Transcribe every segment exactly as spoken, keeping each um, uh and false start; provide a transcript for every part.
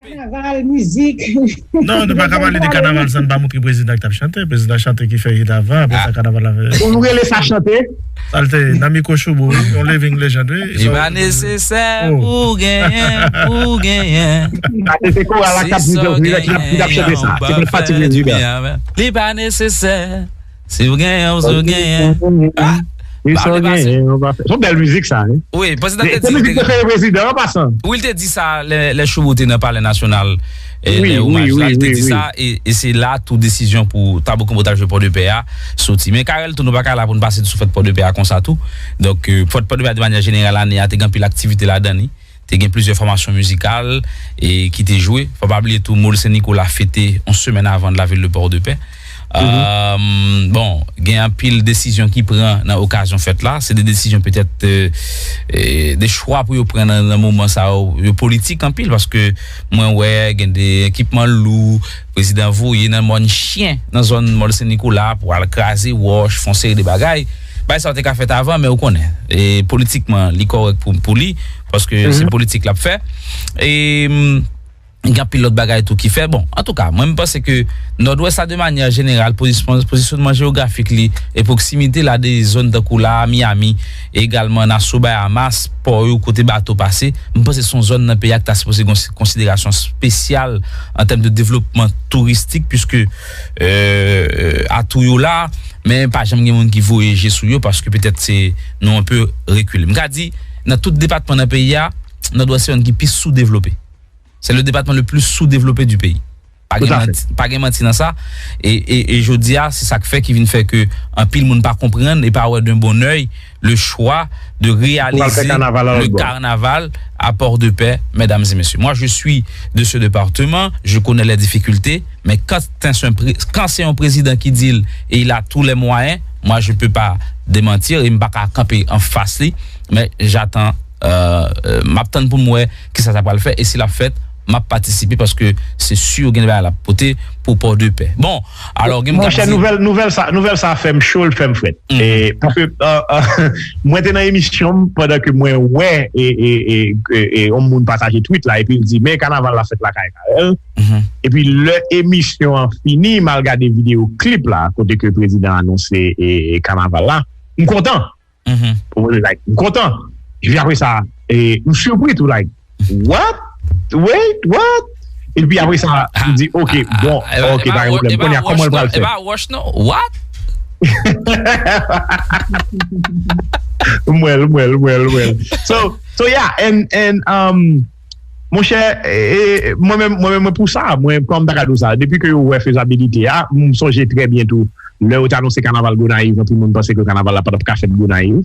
Kanaval, mizik. Non, nou pa ka pale de kanaval san n pa montre prezidan k t ap chante. Prezidan chante ki fè hit avan, apre sa kanaval la fè. Ou rele sa chante? Sa l te nan mikwo Showbo, wi, yon living legend, wi. Li pa nesesè pou w genyen, pou w genyen. Se koral la k t ap di dirèk, li t ap chante sa. Se pa ti prezidan. Li pa nesesè. Si w genyen, si w genyen. Li sa genyen, ou pa fè. Se yon bèl mizik sa, wi. Wi, prezidan te Se mizik prefere prezidan an pasan. Wi, l te di sa lè lè Showbo te nan Palè Nasyonal. E Wi, lè wi, omaj la, wi, l te wi, di wi. Sa, e, e se la tou desizyon pou Tabou Konbo t al jwe Pòdepè a soti. Men Carel tou, nou pa ka la pou n pase sou fèt Pòdepè a konsa tou. Donk, euh, fèt Pòdepè a de manyè jeneral ane a te gen anpil aktivite ladan li. Te gen plizyè fòmasyon mizikal e ki te jwe. Fò pa bliye tou, Mòl Sen Nikola fete yon semèn avan la vil de Pòdepè. Euh, bon, gen anpil desizyon ki pran nan okazyon fèt la. Se de desizyon petèt, euh, euh, de chwa pou yo pran nan, nan moman sa yo, yo politik anpil, paske mwen wè gen de ekipman lou, prezidan voye nan mòn chyen, nan zòn Mòl Sen Nikola pou al kraze wòch, fè yon seri de bagay. Bagay sa yo te ka fèt avan, men ou konnen, e politikman, li kòrèk pou, pou li, paske se politik l ap fè. E, mm, gen anpil lòt bagay tou ki fè. Bon, antouka, mwen, m panse ke Nòdwès la, de manyè jeneral, pozisyon, pozisyonman jewografik li e pwoksimite l a de zòn tankou la, Miami, e egalman Nassau, Bahamas, pò yo, kote bato pase, m panse se yon zòn nan peyi a ki ta sipoze gen yon konsiderasyon espesyal an tèm de devlopman touristik, piske, euh, atou yo la, men pa janm gen moun ki voye je sou yo, paske petèt se nou anpe rekile. M ka di, nan tout depatman nan peyi a, Nòdwès se youn ki pi soudevlope. C'est le département le plus sous-développé du pays. Pa gen manti, pa gen manti nan sa. E, e, e jodi a, se sa k fè ki vin fè ke anpil moun pa konprann e pa wè d'un bon œil le choix de réaliser le carnaval à Port-de-Paix, mesdames et messieurs. Moi, je suis de ce département, je connais les difficultés, mais quand c'est un, pré- quand c'est un président qui dit, et il a tous les moyens, moi, je peux pas démentir, e m pa ka kanpe an fas li, men j'attends, euh, euh, m ap tann pou m wè kisa sa pral fè, e si l ap fèt, m ap patisipe, paske se si gen bagay l ap pote pou Pòdepè. Bon, alò, gen moun k ap Monchè, di nouvèl, nouvèl sa, nouvèl sa fè m cho, l fè m frèt. E, paske, euh, euh, mwen te nan emisyon m pandan ke mwen wè e, e, e, e, e yon moun pataje tweet la, epi l di, men kanaval la fèt lakay Carel. Epi lè emisyon an fini, m al gade videyo klip la, kote ke prezidan anonse e, e kanaval la, m kontan. Ou konprann, like, m kontan. Epi apre sa, e, m sipri tou, like, what? Wait, what? Epi apre sa, m di, ok, bon, ok, pa gen pwoblèm. Kounye a, kòman l pral fè? E pa wòch non. What? M wè l, m wè l, m wè l, m wè l. So, so yeah, and, and, um, monchè, e, e, mwen menm, mwen menm, mwen pou sa, mwen, kòman m ta ka di w sa, depi ke yo wè fezabilite a, m sonje trè byen tou, lè yo te anonse kanaval Gonayiv, anpil moun panse ke kanaval la pa t ap ka fèt Gonayiv.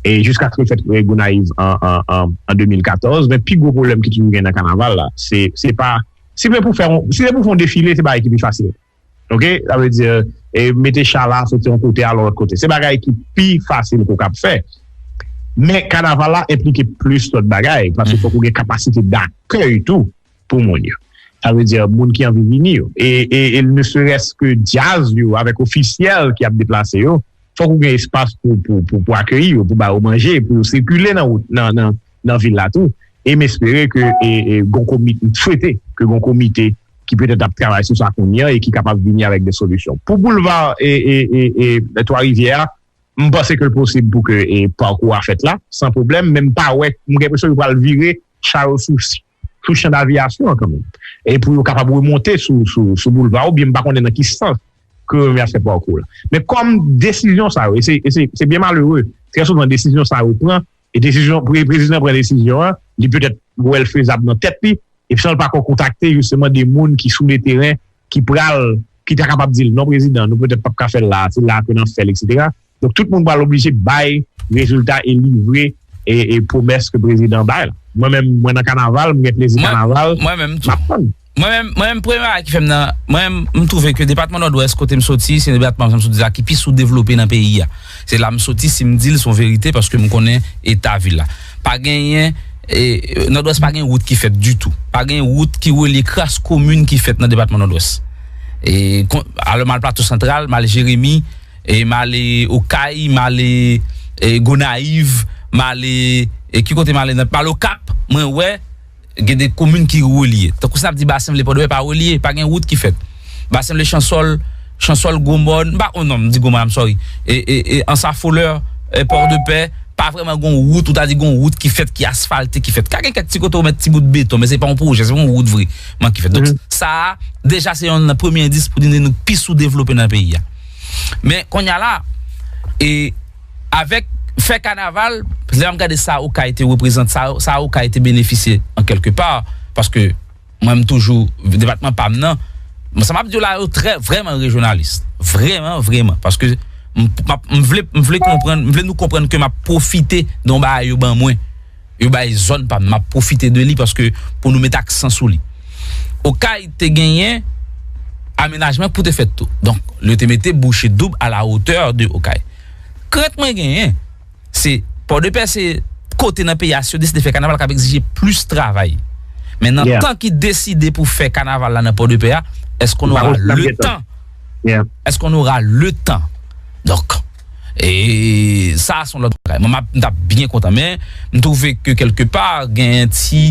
E jiskaske l fèt, e, Gonayiv an, an, an, an de mil katòz, men pi gwo pwoblèm ki toujou gen nan kanaval la, se, se pa, si se pou fè yon, si se pou fè yon defile, se bagay ki pi fasil. Ok? Sa vle di, e, mete cha la, soti yon kote, al lòt kote. Se bagay ki pi fasil ke w kab fè. Men kanaval la enplike plis lòt bagay, paske fòk ou gen kapasite dakèy tou pou moun yo. Sa vle di, moun ki anvi vini yo. E, e, e ne serait-ce que djaz yo, avèk ofisyèl ki ap deplase yo, fòk ou gen espas pou, pou, pou, pou akeyi yo, pou ba yo manje, pou yo sikile nan wout, nan, nan, nan vil la tou. E m espere ke, e, e, gon komite, m swete ke gon komite ki petèt ap travay sou sa kounye a e ki kapab vini avèk de solisyon. Pou boulva e, e, e, e Twa Rivyè a, m panse ke l posib pou ke, e, pakou a fèt la, san pwoblèm, men m pa wè, m gen enpresyon yo pral vire cha yo sou, sou chan daviyasyon an kanmenm. E pou yo kapab remonte sou, sou, sou boulva, oubyen m pa konnen nan ki sans ke yo renmen ap fè pakou la. Men kòm desizyon sa yo, e se, e se, se byen malere, trè souvan desizyon sa yo pran, e desizyon, pre- prezidan pran desizyon an, li petèt wè l fezab nan tèt li, epi san l pa ko kontakte jisteman de moun ki sou le teren, ki pral, ki ta kapab di l, non, prezidan, nou petèt p ap ka fè l la, se la ke n ap fè l, etsetera. Donk, tout moun pral oblije bay rezilta e livre e, e pwomès ke prezidan bay la. Mwen menm, mwen nan kanaval, m gen plezi kanaval, Mwen menm m tou. ap tann. Mwen menm, mwen menm, premye bagay ki fè m nan, mwen menm, m twouve ke depatman Nòdwès, kote m soti, se depatman sa m soti la ki pi soudevlope nan peyi a. Se la m soti, si m di l, se yon verite, paske m konnen eta vil la. Pa genyen, e, Nòdwès pa gen wout ki fèt ditou. Pa gen wout ki relye kras komin ki fèt nan depatman Nòdwès. E, kon- alò, m al Plato Santral, m al Jeremi, e, m ale Okay, m ale, e, Gonayiv, m ale, e, ki kote m ale nan, m al Okap, mwen wè, Gen de komin ki relye. Tankou si n ap di Basen Vle Pòdepè pa relye, pa gen wout ki fèt. Basen Vle Chansòl, Chansòl Gwomòn, m pa, oh non, m di Gwomòn, I'm sorry. E, e, e Ansa Folè, e Pòdepè, pa vrèman gon wout, ou ta di gon wout ki fèt, ki asfalte, ki fèt. Ka gen kèk ti kote ou mèt ti bout beton, men se pa yon pwojè, se pa yon wout vrèman ki fèt. Donk, sa a, deja se yon nan premye endis pou di nou pi sou devlope nan peyi a. Men, kounye a la, e avèk fè kanaval, lè m gade sa Okay te reprezante, sa, sa Okay te benefisye an kèlke pa, paske mwen, m toujou, depatman pa m nan, sa m ap di w la, yo trè, vrèman rejyonalis. Vrèman, vrèman. Paske m, m ap, m vle, m vle konprann, m vle nou konprann ke m ap pwofite de yon bagay yo ban mwen. Yo bay zòn pa m, m ap pwofite de li paske pou nou met aksan sou li. Okay te genyen amenajman pou te fèt tou. Donk, yo te mete bouche doub à la hauteur de Okay. Krent mwen genyen, se Pòdepè se kote nan peyi a, si yo deside fè kanaval, k ap egzije plis travay. Men nan tan ki deside pou fè kanaval la nan Pòdepè a, èske on aura le temps? Èske on aura le temps? Donk, e sa, se yon lòt bagay. Mwen, m ap, m t ap byen kontan, men m twouve ke kèlke pa, gen ti,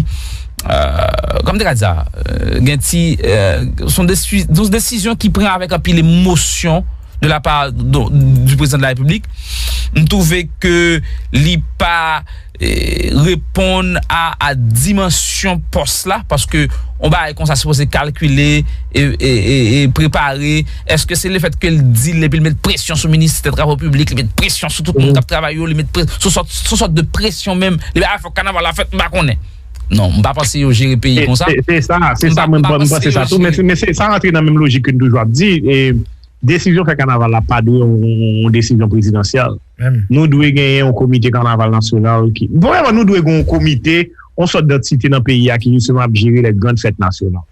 euh, kòman m te ka di sa? Euh, gen ti, euh, se yon desi-, se yon desizyon ki pran avèk anpil emosyon de la part du président de la République. M twouve ke li pa, eh, reponn a, a dimansyon pòs la, paske yon bagay konsa sipoze kalkile e, e, e, e prepare. Èske se lefèt ke l di l epi l met presyon sou ministè travo piblik, li met presyon sou tout moun k ap travay yo, li met pre-, sou sòt, sou sòt de presyon menm, li bay fòk kanaval la fèt, m pa konnen. Non, m pa panse yo jere peyi konsa. Se, se sa, se sa, mwen, mwen panse sa tou, men se, men se, sa rantre nan menm lojik ke n toujou ap di. E, desizyon fè kanaval la pa dwe yon, yon desizyon prezidansyèl. Nou dwe genyen yon komite kanaval nasyonal ki, vrèman, nou dwe gen yon komite, yon sòt dantite nan peyi a ki jisteman ap jere lè grann fèt nasyonal.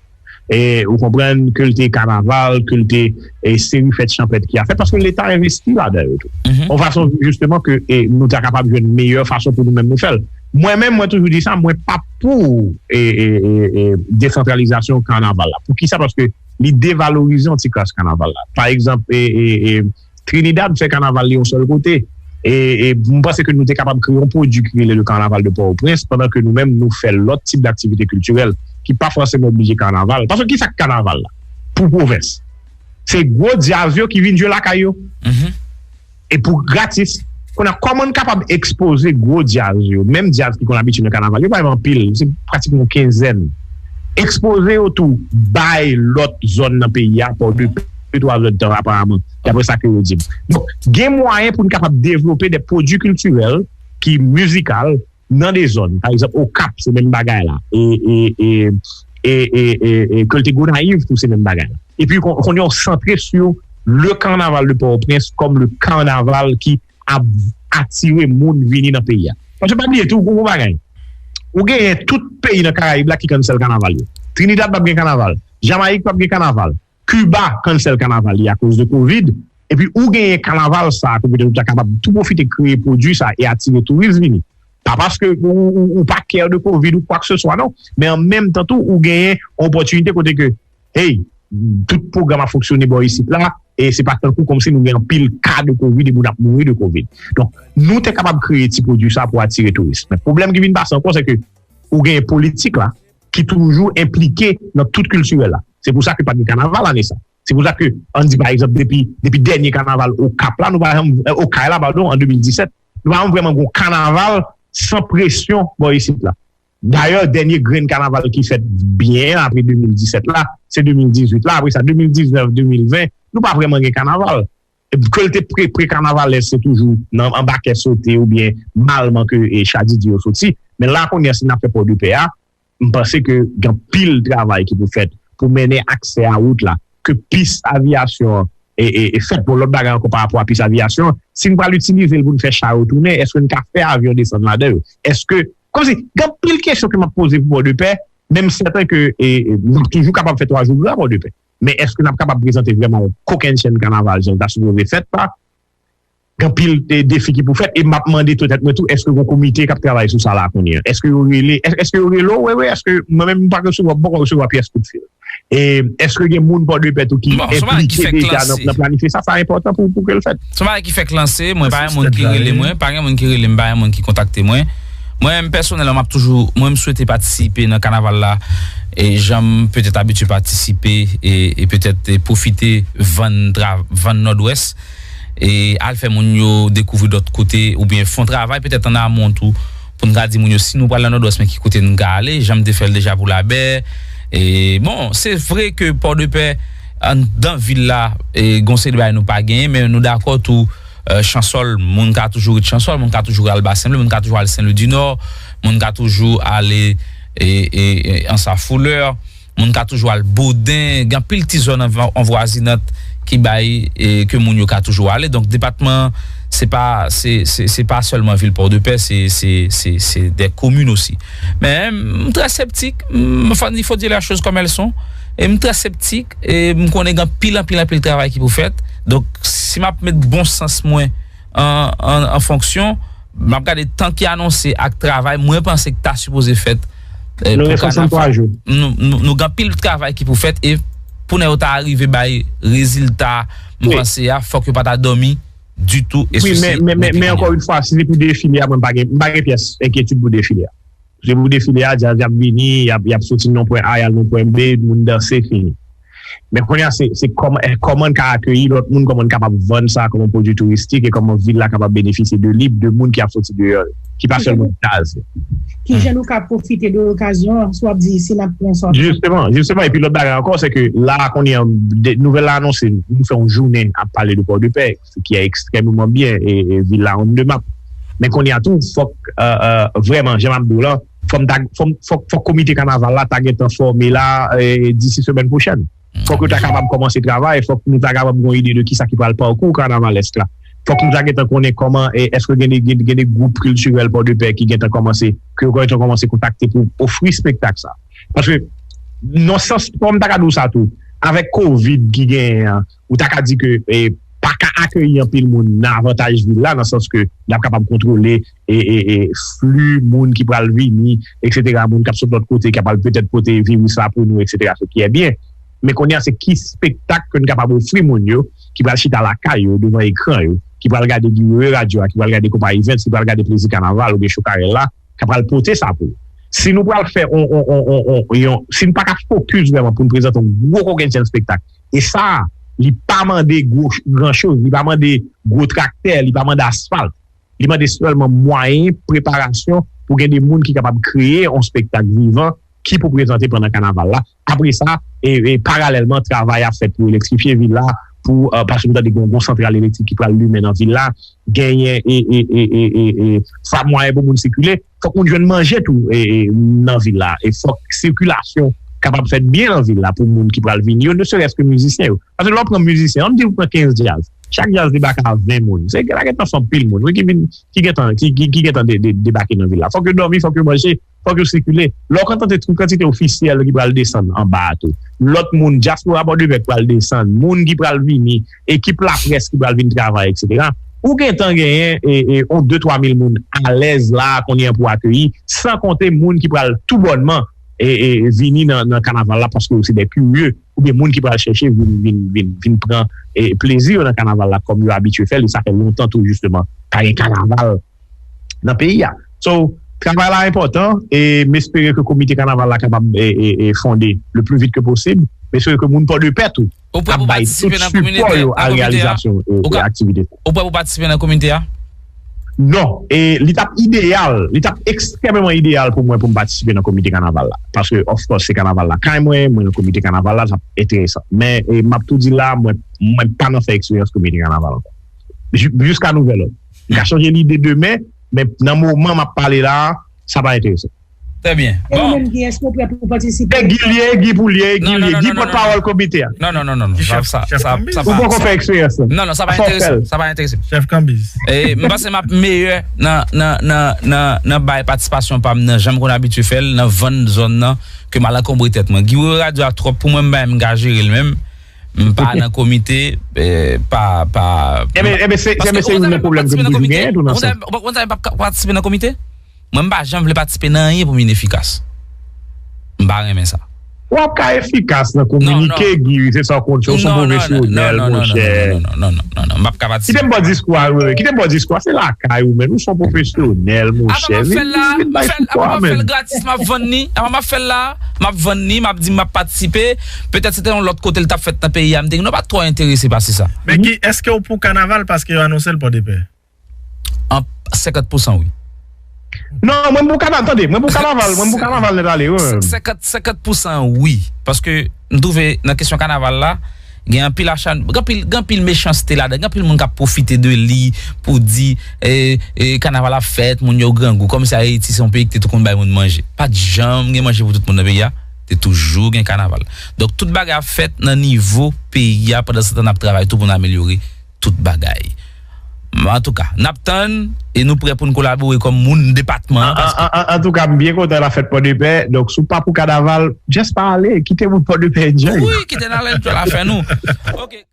E ou konprann ke l te kanaval, ke l te, e, seri fèt chanpèt ki ap fèt, paske Leta envesti ladan yo tou. Yon fason jisteman ke, e, nou ta kapab jwenn meyè fason pou nou menm nou fè l. Mwen menm, mwen toujou di sa, mwen pa pou, e, e, e, e, desantralizasyon kanaval la. Poukisa? Paske li devalorize yon ti kras kanaval la. Pa egzanp, e, e, e, Trinidad fè kanaval li yon sèl kote. E, e m panse ke nou te kapab kreye yon pwodui ki rele le Carnaval de Port-au-Prince, pandan ke nou menm, nou fè lòt tip daktivite kiltirèl ki pa fòseman oblije kanaval. Paske ki sa k kanaval la? Pou pwovens. Se gwo djaz yo ki vin jwe lakay yo. E pou gratis. Kounye a, kòman n kapab ekspoze gwo djaz yo, menm djaz ki konn abitye nan kanaval yo, pa gen anpil, se pratikman yon kenzèn. Ekspoze yo tou bay lòt zòn nan peyi a, Pòdepè, de twa zòn tan, aparaman, daprè sa ke yo di m. Donk, gen mwayen pou n kapab devlope de pwodui kiltirèl ki mizikal nan de zòn. Pa egzanp, Okap, se menm bagay la. E, e, e, e, e, e, e, kote Gonayiv tou, se menm bagay la. Epi, kon-, kounye a, w santre sou le Carnaval de Port-au-Prince kòm le kanaval ki ap atire moun vini nan peyi a. Paske pa bliye tou, yon bagay. Ou genyen tout peyi nan Karayib la ki cancel kanaval yo. Trinidad p ap gen kanaval. Jamayik p ap gen kanaval. Kiba cancel kanaval li akoz de kovid. Epi ou genyen kanaval sa, ke petèt ou ta kapab tou pwofite kreye pwodui sa e atire touris vini. Pa paske ou, ou, ou pa kè de kovid ou kwa ke se swa, non. Men an menm tan tou, ou genyen opòtinite kote ke, hey, tout pwogram ap fonksyone bò isit la, e se pa tankou kòmsi nou gen anpil ka de kovid e moun ap mouri de kovid. Donk, nou te kapab kreye ti pwodui sa pou atire touris. Men pwoblèm ki vin pase ankò, se ke ou genyen politik la, ki toujou enplike nan tout kiltirèl la. Se pou sa ke pa t gen kanaval ane sa. Se pou sa ke, ann di pa egzanp, depi, depi dènye kanaval Okap la, nou pa janm, eh, Okay la, padon, an de mil disèt, nou pa janm vrèman gen yon kanaval san presyon bò isit la. Dayè, dènye grenn kanaval ki fèt byen apre de mil disèt la, se de mil dizuit la. Apre sa, de mil diznèf, de mil ven, nou pa vrèman gen kanaval. Ke l te pre, pre kanavalès, se toujou nan, anba kè sote oubyen malman ke, e, Chadidi yo soti. Men la, kounye a, si n ap fè Pòdepè a, m panse ke gen anpil travay ki pou fèt pou mennen aksè a wout la, ke pis aviyasyon an, e, e, e fèt. Bon, lòt bagay ankò pa rapò a pis aviyasyon an, si n pral itilize l pou n fè cha yo tounen, èske n ka fè avyon desann ladan yo? Èske, kòmsi, gen anpil kesyon ke m ap poze pou Pòdepè, men m sèten ke, e, e, n ap toujou kapab fè twa jou gra Pòdepè. Men èske n ap kapab prezante vrèman yon kokennchenn kanaval jan l ta sipoze fèt la? Gen anpil, e, defi ki pou fèt, e m ap mande tou tèt mwen tou, èske gen yon komite k ap travay sou sa la kounye a? Èske yo rele, è-, èske yo rele w, Wewe? Èske mwen menm m pa resevwa, m poko resevwa pyès kout fil. E èske gen moun Pòdepè tou ki enplike deja nan, nan planifye sa? Sa enpòtan pou, pou ke l fèt. Se yon bagay ki fèk lanse, mwen pa gen moun ki rele mwen, pa gen moun ki rele m, pa gen moun ki kontakte mwen. Mwen menm pèsonèlman, m ap toujou, mwen m swete patisipe nan kanaval la, e jan m petèt abitye patisipe, e, e petèt, e pwofite vann, tra- vann Nòdwès, e al fè moun yo dekouvri dòt kote, oubyen fè yon travay petèt an amon tou, pou n ka di moun yo si nou pral nan Nòdwès, men ki kote n ka ale, jan m te fè l deja pou Labè. E bon, se vre ke Pòdepè, anndan vil la, e gon seri de bagay nou pa genyen, men nou dakò tou, e, Chansòl, moun ka toujou ret Chansòl, moun ka toujou al Basen Blan, moun ka toujou al Sen Lwi di Nò, moun ka toujou ale, e, e, e, Ansa Foulè, moun ka toujou al Boden, gen anpil ti zòn an, an vwazinant ki bay, e, ke moun yo ka toujou ale. Donk, depatman, se pa, se, se, se pa sèlman vil Pòdepè, se, se, se, se de komin osi. Men, m trè septik, m, fò, il faut dire les choses comme elles sont, e m trè septik, e m konnen gen anpil, anpil, anpil travay ki pou fèt. Donk, si m ap met bon sans mwen an, an, an fonksyon, m ap gade tan ki anonse ak travay mwen panse ki ta sipoze fèt, e, Nou pou gen kanaval. Swasanntwa jou. Nou, nou, nou gen anpil travay ki pou fèt, e pou nèg yo ta rive bay rezilta, m Wi. panse a, fòk yo pa ta dòmi ditou, Wi, men, men, men, men ankò yon fwa, si se pou defile a, mwen m pa gen, m pa gen pyès enkyetid pou defile a. Se pou defile a, djaz y ap vini, y ap, y ap soti nan pwen A, y al nan pwen B, moun danse, fini. Men kounye a, se, se kòman, kòman n ka akeyi lòt moun, kòman n kapab vann sa kòm yon pwodui touristik e kòman vil la kapab benefisye de li, de moun ki ap soti deyò yo, ki pa sèlman djaz yo. Ki jan nou ka pwofite de okazyon an, si w ap di, si n ap pran sa? Jisteman, jisteman. Epi lòt bagay ankò, se ke la, kounye a, de, nouvèl la anonse, nou fè yon jounen ap pale de Pòdepè, ki ekstrèmeman byen, e, e vil la on the map. Men kounye a tou, fòk, e, e, vrèman, jan m ap di w la, fòk, fòk, fòk komite kanaval la ta gentan fòme la, e, disi semèn pwochèn. Fòk yo ta kapab kòmanse travay, fòk nou ta kapab gen yon ide de kisa ki pral pakou kanavalèsk la. Fòk nou ta gentan konnen kòman, e, èske gen de, gen, gen de gwoup kiltirèl Pòdepè ki gentan kòmanse, ke yo gentan kòmanse kontakte pou ofri espektak sa. Paske, nan sans, fò m ta ka di w sa tou, avèk kovid ki genyen an, ou ta ka di ke, e, pa ka akeyi anpil moun nan avantaj vil la, nan sans ke n ap kapab kontwole, e, e, e, fli moun ki pral vini, etsetera, moun k ap sot lòt kote, ki ap al petèt pote viris la pou nou, etsetera, se ki e byen. Men kounye a, se ki espektak ke n kapab ofri moun yo, ki pral chita lakay yo, devan ekran yo, ki pral gade Guy Wewe radyo a, ki pral gade Konpa Events, ki pral gade Plezi Kanaval oubyen Cho Karèl la, k ap pral pote sa pou yo. Si nou pral fè on, on, on, on, on, yon, si n pa ka fokis vrèman pou n prezante yon gwo kokennchenn espektak, e sa, li pa mande gwo, gran choz, li pa mande gwo traktè, li pa mande asfalt. Li mande sèlman mwayen, preparasyon pou gen de moun ki kapab kreye yon espektak vivan ki pou prezante pandan kanaval la. Apre sa, e, e paralèlman, travay ap fèt pou elektrifye vil la, pou, e, paske m tande gen yon santral elektrik ki pral limen nan vil la, genyen e, e, e, e, e, e, sa mwayen pou moun sikile. Fòk moun jwenn manje tou, e, e, nan vil la. E fòk sikilasyon kapab fèt byen nan vil la pou moun ki pral vini yo, ne serait-ce que mizisyen yo. Paske lè w pran mizisyen, ann di w pran kenz djaz. Chak djaz debake a ven moun. Se la gentan fè anpil moun, wi, ki vin, ki gentan, ki, ki, ki gentan de, de, debake nan vil la. Fòk yo dòmi, fòk yo manje, fòk yo sikile. Lè w kontante tout kantite ofisyèl ki pral desann anba a tou. Lòt moun, dyaspora Pòdepè k pral desann, moun ki pral vini, ekip laprès ki pral vin travay, etsetera. Ou gentan genyen, e, e, on de twa mil moun alèz la, kounye a pou akeyi, san konte moun ki pral toubònman, e, e, vini nan, nan kanaval la paske yo se de kirye, oubyen moun ki pral chèche vin, vin, vin, vin pran, e, plezi yo nan kanaval la kòm yo abitye fè l, e sa fè lontan tou, jisteman, pa gen kanaval nan peyi a. So, travay la enpòtan, e m espere ke komite kanaval la kapab, e, e, e, fonde le plus vite que possible. M espere ke moun Pòdepè tou ap bay tout sipò yo a reyalizasyon, e, e, aktivite sa. Ou prè pou patisipe nan komite a? Non, e li t ap ideyal, li t ap ekstrèmeman ideyal pou mwen pou m patisipe nan komite kanaval la. Paske, of course, se kanaval la kay mwen, mwen nan komite kanaval la, sa ap enteresan. Men, e, m ap tou di la, mwen, mwen pa nan fè eksperyans komite kanaval ankò. Ji- Jiska nouvèl òd. M ka chanje lide demen, men nan moman m ap pale la, sa pa enteresan. Trè byen. E ou menm, Guy, èske ou prè pou patisipe? E Guy l ye, Guy pou l ye, Guy l ye, Guy pòtpawòl komite a. Non, non, non, non, non. Sa, sa, sa, sa pa. Ou poko fè eksperyans lan. Non, non, sa pa enterese m. Sa pa enterese m. Chèf Kanbiz. E m panse m ap meyè nan, nan, nan, nan, nan bay patisipasyon pa m nan, jan m konn abitye fè l, nan vann zòn nan, ke m al ankonbre tèt mwen. Guy Wewe radyo a twòp pou mwen, m pa menm ka jere l menm. M pa nan komite, e, pa, pa. Enben, enben, se, enben, se youn nan pwoblèm ke m toujou genyen tou nan sa. Ou konn sa m p ap patisipe nan komite? Mwen, m pa janm vle patisipe nan anyen pou m inefikas. M pa renmen sa. W ap ka efikas nan kominike, Guy, se sa w konn fè, w se yon pwofesyonèl, monchè. Non, non, non, non, non, non, non, non, m ap ka patisipe. Kite m ba w diskou a, wi, wi, kite m ba w diskou a, se lakay ou menm, ou se yon pwofesyonèl, monchè. Apa m ap fè l la, m ap fè l gratis, m ap vann ni, apa m ap fè l la, m ap vann ni, m ap di m ap patisipe, petèt se te yon lòt kote l t ap fèt nan peyi a, m te gen, nou pa twò enterese pase sa. Men Guy, èske w pou kanaval paske yo anonse l Pòdepè? An senkant pousan wi. Non, mwen pou kanaval, tande, mwen pou kanaval, mwen pou kanaval nèt ale, wi. Senkant, senkant pousan wi. Paske m twouve nan kesyon kanaval la, gen anpil achan, gen anpil, gen anpil mechanste ladan, gen anpil moun k ap pwofite de li pou di e, e, kanaval ap fèt, moun yo grangou. Kòmsi Ayiti se yon peyi ki te tou konn bay moun manje. Pa t janm gen manje pou tout moun nan peyi a, te toujou gen kanaval. Donk tout bagay ap fèt nan nivo peyi a, pandan se tan n ap travay tou pou n amelyore tout bagay. Antouka, n ap tann e nou prè pou n kolabore kòm moun depatman an. Antouka, m byen kontan la fèt Pòdepè. Donk, si w pa pou kanaval, just pa ale. Kite moun Pòdepè enjoy. Wi, kite n ale, n fè nou. Ok.